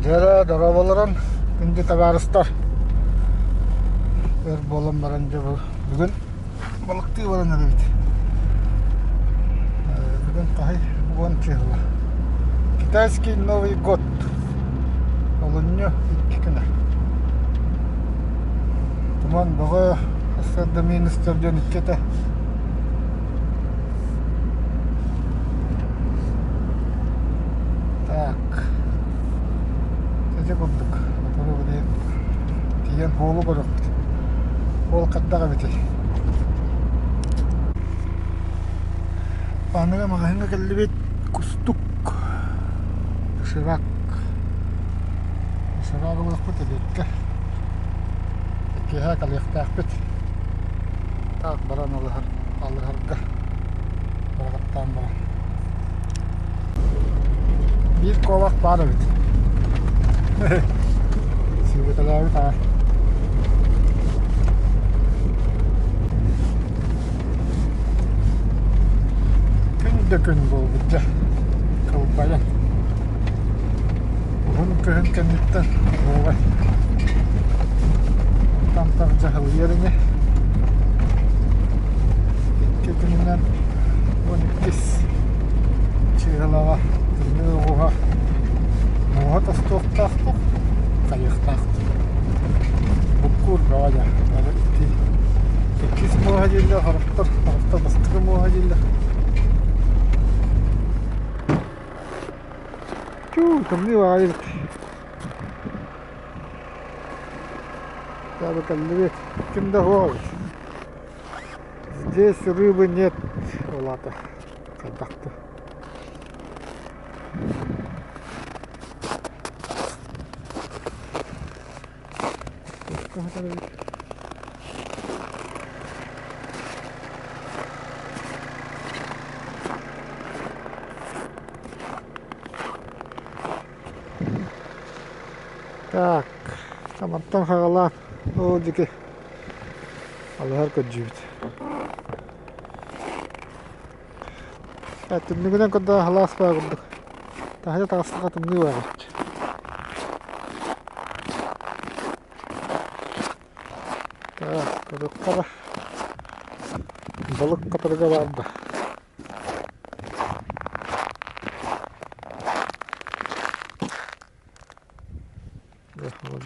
Дьэ, дорооболорун, күндү табаарыстар! Өр буолан баран дьэ бу бүгүн балыктыы баран эрэбит. Бүгүн хаһый уон чыһыла. Китайский Новый год. Олунньу икки күнэ. Туман бөҕө, сарсыарда минус төрдүөн икки этэ. Так, ити курдук сотору билигин тиийэн уолу көрүөхпүт. Уол хайдах эбитий? Аныгы маҕаһыыҥҥа кэллибит. Кустук, доширак. Доширак ылыахпыт эбиэккэ. Киэһэ кэлиэхтээхпит. Так баран алыһар, алыһарга бараҕаттаан баран. Биир куобах баар эбит. Сүүрбэтэлээбит аа. Күн да күн буолбут дьэ. Кылбайан. Уһун кыһын кэнниттэн буолбай. Тантах дьаһалыйар ини. Икки күнүнэн уон иккис чыыһылаҕа тымныы оҕуһа муоһа тостуохтаахтар, хайыахтаахтар. Буккуур бөҕө дьэ. Бары ити иккис муоһа дииллэр, сорохтор, сорохтор бастакы муоһа дииллэр. Чуу, тымныы баҕайы эбит. Дьэ, кэллибит. Ким да суох эбит. Здесь рыбы нет, ол аата хайдахты. Так, мантан хаҕалаан ол диэки алыһар көрдүүбүт. Түннүгүнэн көрдөөх алаас баар курдук. Таһырдьа таҕыстахха тымныы баар эбит. Так, көрүөххэ да балык хатырыга баар да.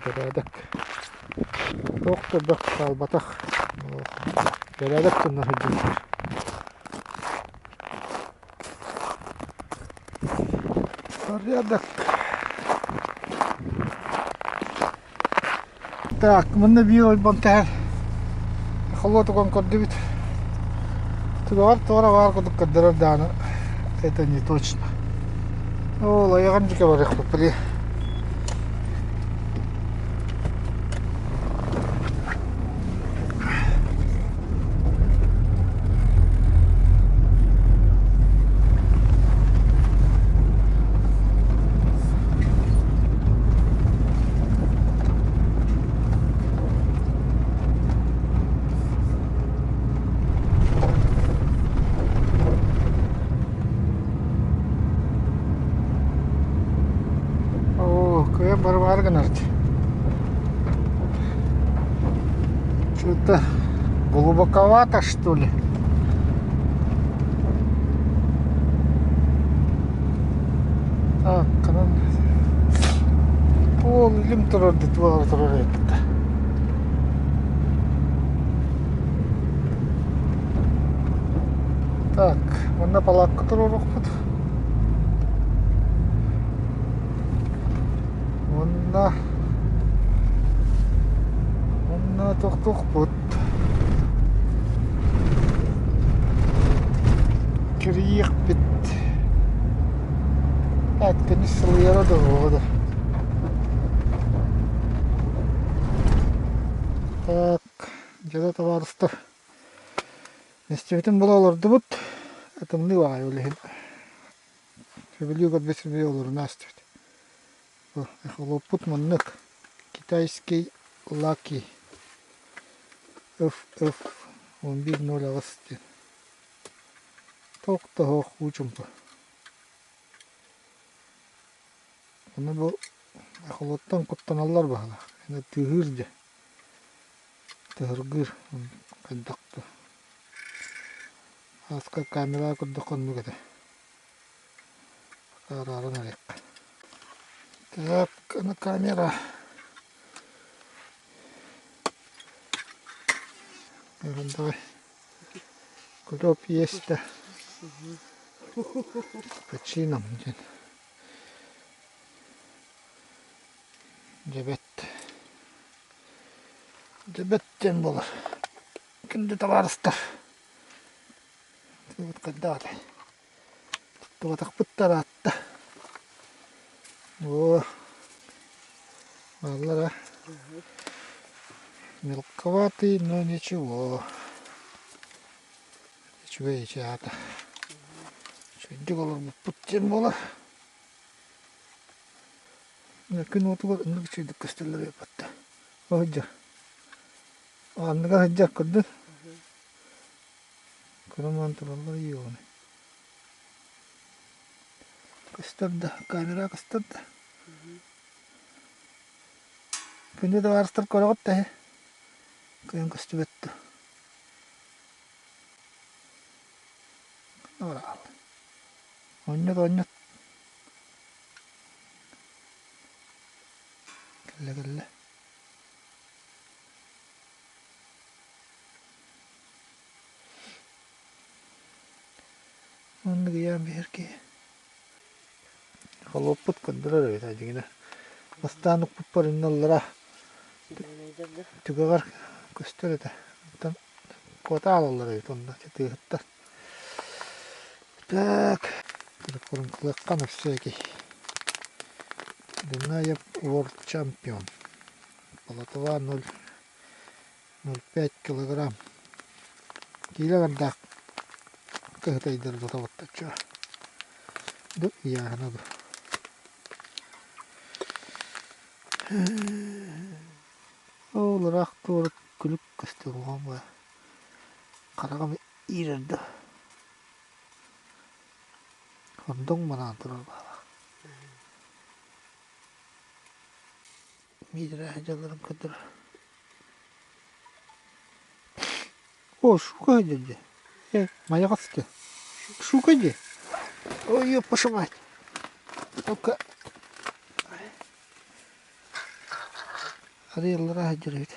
Бэрээдэк. Туох да бөх хаалбатах. Бэрээдэк гына сылдьыбыттар. Порядок. Так, манна биир ойбон тэһэр. Холуотуган көрдүбүт. Түгэҕэр туора баар курдук көрдөрөр даҕаны это не точно. Ол айаҕын диэки барыахпыт били. Оо, кыайан барыбаары гынар дии. Что-то глубоковато, что ли? Так, ханан Ол илим турар да туора турар эбит да. Так, манна палатка туруорукпут. Уонна уонна тохтуохпут. Кирийиэхпит. Эткини сылыйара да буолуо да. Так, дьэ табаарыстар, истибитин була олордубут. Тымныы баҕайы ол иһин. Сөбүлүү көрбүт сирбит олоруна астыбыт. Бу эхолоппут маннык. Китайский Lucky FF 11.08 диэн. Туох да суох уу чумпу. Ону бу Холуоттан куттаналлар баһылаах. Тыаһыыр дьэ. Тыһыргыыр хайдах да. Ааска камераҕа көрдөххө оннук этэ. Арааран эриэххэ. Так, на камера. Давай. Клёп есть да. Почином диэн. Дьэбэт. Дьэбэт диэн буолар. Күндү табаарыстар. Тыыбыт хайдах этэй? Туттубатахпыт да ыраатта. Оо, бааллар а. Мелковатый, но ничего. Үчүгэй ичи аата. Үчүгэйдик олорбуппут диэн буолар. Күн уотугар оннук үчүгэйдик көстөллөр эбит. Оһдьор. Анныгар сылдьар курдук. Кырамаан тураллар ионы. Көстөр да, камера көстөр да. Күндү табаарыстар көрөҕүт да кыайан көстүбэт да. Онньот, онньот. Кэллэ, кэллэ. Оннук ыйаан биһэр киһи. Холуоппут көрдөрөр эбит дьиҥинэ. Бастаан укпуппар инналлара түгэҕэр көстөр этэ. Оттон куота аалаллар эбит онно тыаһыттар. Так, курункулыахха на всякий. Дунаев World Champion. Полотова 0,05 килограмм. Киилэ бардаах кыһытайдар тутабыттаччы. Ду ыйааһына ду. Ол ыраах туора күлүк көстөр уҕан хараҕым иирэр да. Ордук манаан турар баҕалаах. Миитэрэ дьалларын көрдөрөр. О, шука дядя. Э, моя ты. Шука где? Ой, ёпаша мать. Ну-ка. Арыйаллара сылдьар эбит.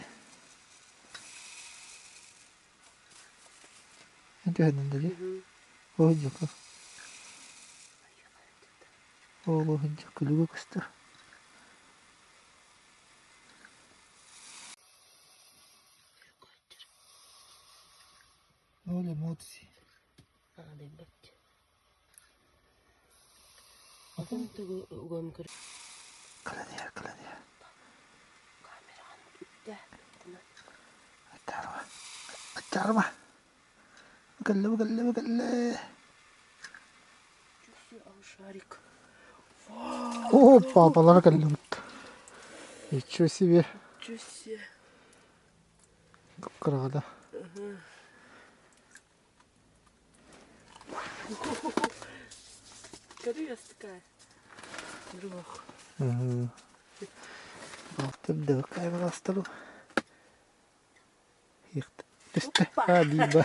Түһэнэн да дии. Ол дьоко. Ол күлүгү көстөр. Ноль эмоций. Атын тугу уган көр. Кыланыйар, кыланыйар. Камераҕын үттэ. Аттаарыма. Аттаарыма. Кэллэ, кэллэ, кэллэ. Шарик. О, папалара кэллибит. Ничего себе. Ничего себе. Кып-кыраҕа Көрүөс такая. Друг. Балтым да кайбарастыру. Түстэ. А, биба.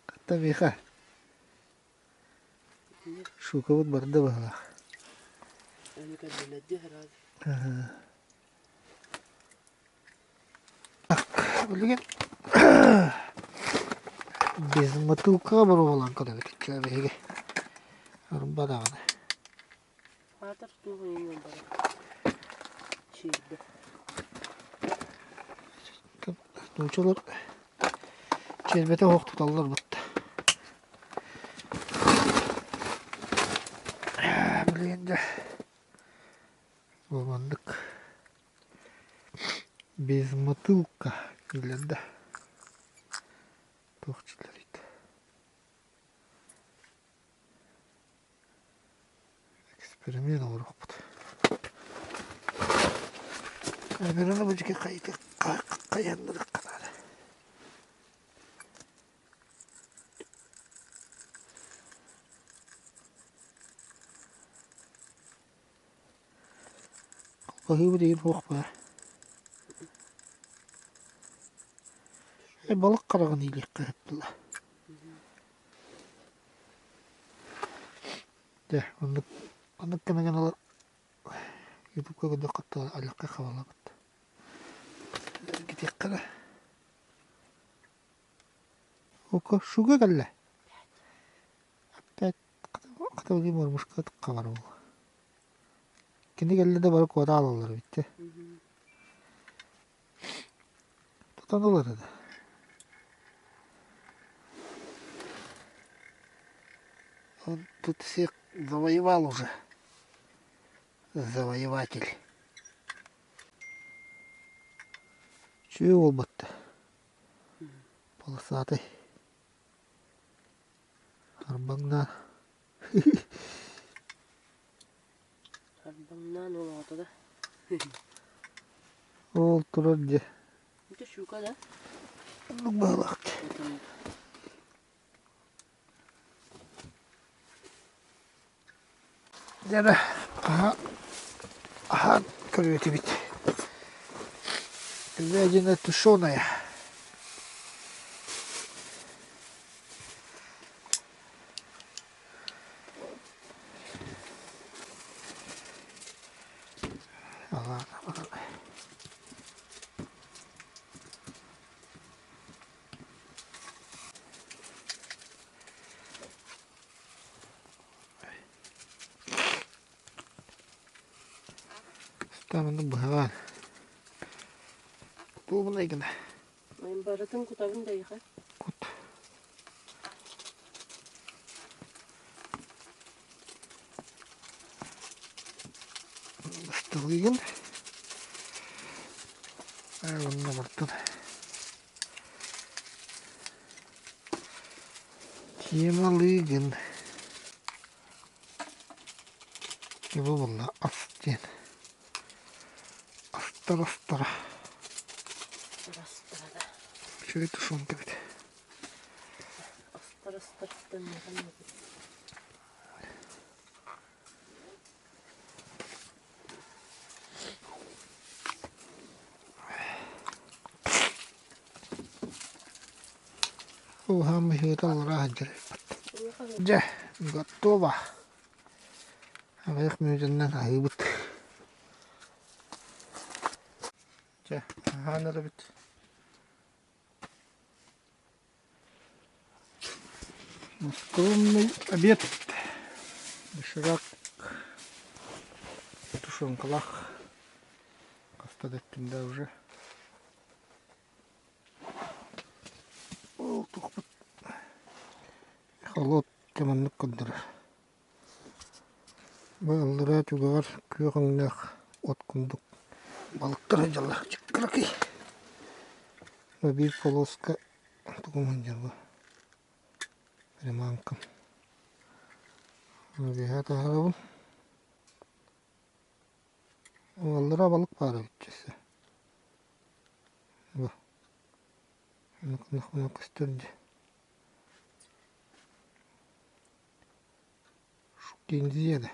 Хатта миха. Шукабыт барда баһылаах. Билигин безмотылкаҕа боруобалаан көрөбүт биһиги арба даҕаны. Аатар туох ыйыҥ бара чиирдэ. Нуучалар чиэрбэтэ оһох туталлар бутта. Билигин дьэ бу маннык безмотылка дииллэр да туох дииллэрий Эксперимент оҥоруохпут. Камераны бу дьике хайаннырыахха наада. Хаһыыбыт игин суох баар. Балык хараҕын иилиэххэ сөп буолла. Дьэ, оннук оннук кэмигин ылан ютубка көрдөххө аллахха хабалабыт. Эргитиэххэ эрэ. Око шуга кэллэ. Опять хата мормушка хабар буолла. Кини кэллэ да бары куота аалаллар эбит дии. Тутан ылар да. Он тут всех завоевал уже. Завоеватель. Үчүгэй буолбатта. Полосатый. Арбаҥнаан. Арбаҥнаан уол оҕото да. Ол турар дьэ. Это щука, да? Оннук быһыылаах. Дьэ эрэ, аһаан көрүөтүбүт. Говядина тушеная. Ыстааманы быһаҕаан. Туобунай гына. Барытын кутабын да эйиэхэ. Кут. Ысталыыгын. Онно бартын. Тималыыгын. Бу буолла ас диэн. Астар астара. Астара да. Үчүгэй тушенка эбит. Астар астарыттан Уһаан быһыыта олоро сылдьар эбиппит. Дьэ, готово. Аҕыйах мүнүүтэннэн аһыыбыт. Дьэ, аһаан эрэбит. Скромный обед. Доширак, тушенкалаах. Хаста да эттим да уже. Ол туохпут холуоп дьэ маннык көрдөрөр. Бу аллараа түгэҕэр күөх өҥнөөх от курдук балыктар сылдьаллар кыракый. Бу биир полоска тугум сылдьар бу приманкам. Үөһээ таһаарабын. Аллараа балык баар эбит өссө. Бу онно көстөр дии. Шукинзия да.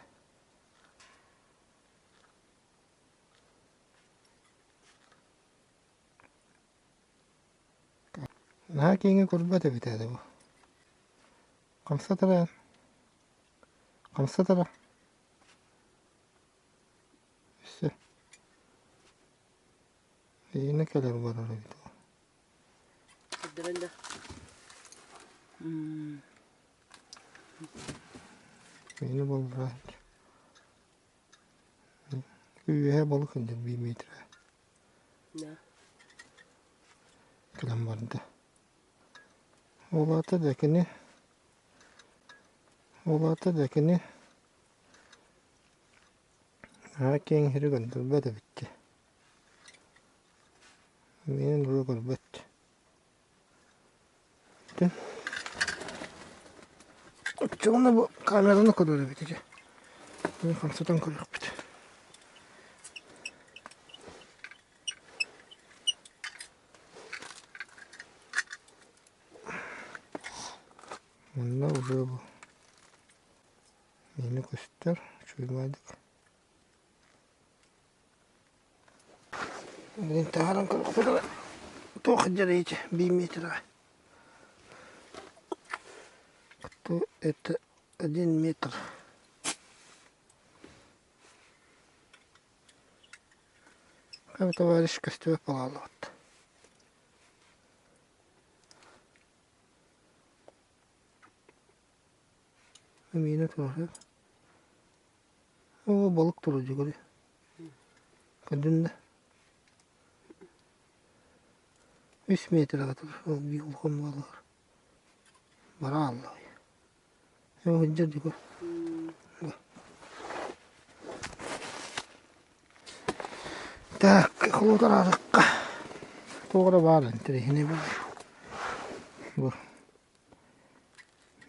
Наһаа киэҥи көрбөт эбит ээ бу. Хамсатара хамсатара Өссө эйиэнэ кэлэр барар эбит Көрдөрөн да. Эйиэнэ буоллаҕа Үөһэ балык сылдьар биир миэтэрэ Да. Кэлэн барда. Ол аата да кини ол аата да кини Наһаа киэҥ сири көрдөрбөт эбит дии. Миэнин урут көрбөт. Оччоҕуна бу камераны көрөр эбит ити. Мин хамсатан көрүөхпүт. Манна уже бу Миэнэ көстөр, үчүгэй баайдык. Блин, таһааран көрөхпүт туох дьарыйчы биир метрга. Кто это 1 метр. Товарищ костюм палалот. Миинэ турар. Оо, балык турар дьэ Көрдүн да? 3 метрге турар. Ол биир улахан буолар. Бара алла. Сылдьар дьэ Так, холуутар арыкка. Туох эрэ баар интэриэһинэй баар. Бу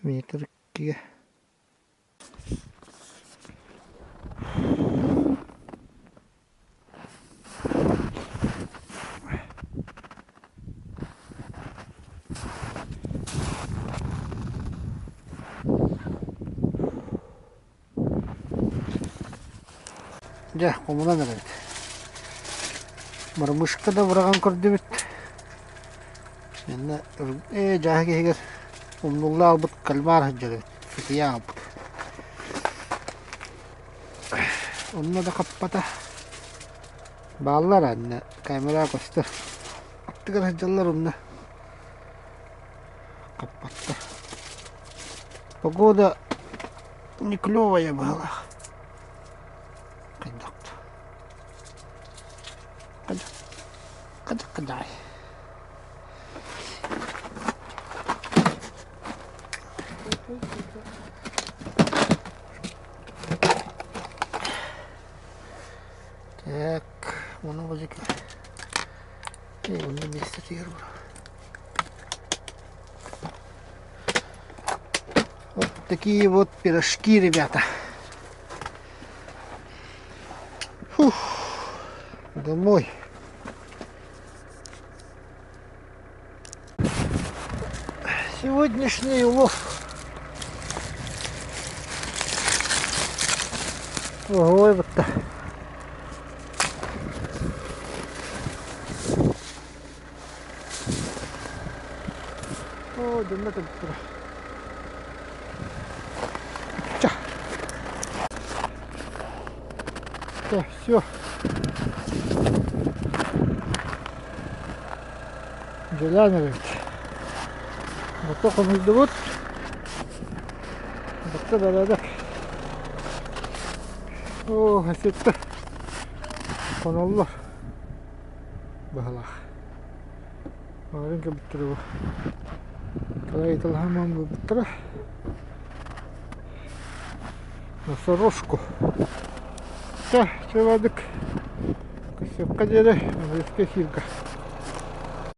метр иккигэ. Дьэ, хомунан эрэбит. Мормышка да быраҕан көрдүбүт. Иннэ ээ дьааһык иһигэр умнулла аалбыт кальмар сылдьар эбит. Сытыйа аалбыт. Онно да хаппата. Бааллар анна камера көстөр. Аттыгар сылдьаллар онно. Хаппаттар. Погода не клевая была. Хайдах хайдах хайдах Так, ону базыка. Онно миэстэтигэр бар. Вот такие вот пирожки, ребята. Фух, домой. Сегодняшний улов. Ой, вот так. Оо, дьонно кэлбиттэрэ. Ча. Так, все. Дьэлээн эбит. Бакка хомуйдубут. Бакка бэрээдэк. Оо, эситтэр. Хоноллор. Быһалаах. Баарын кэбиттэрэ бу. Қалай айтылһаман булбуттара. Носорожку. Чэ, чэ бардык. Көстүөххэ диэри, аныгыскы эфирга.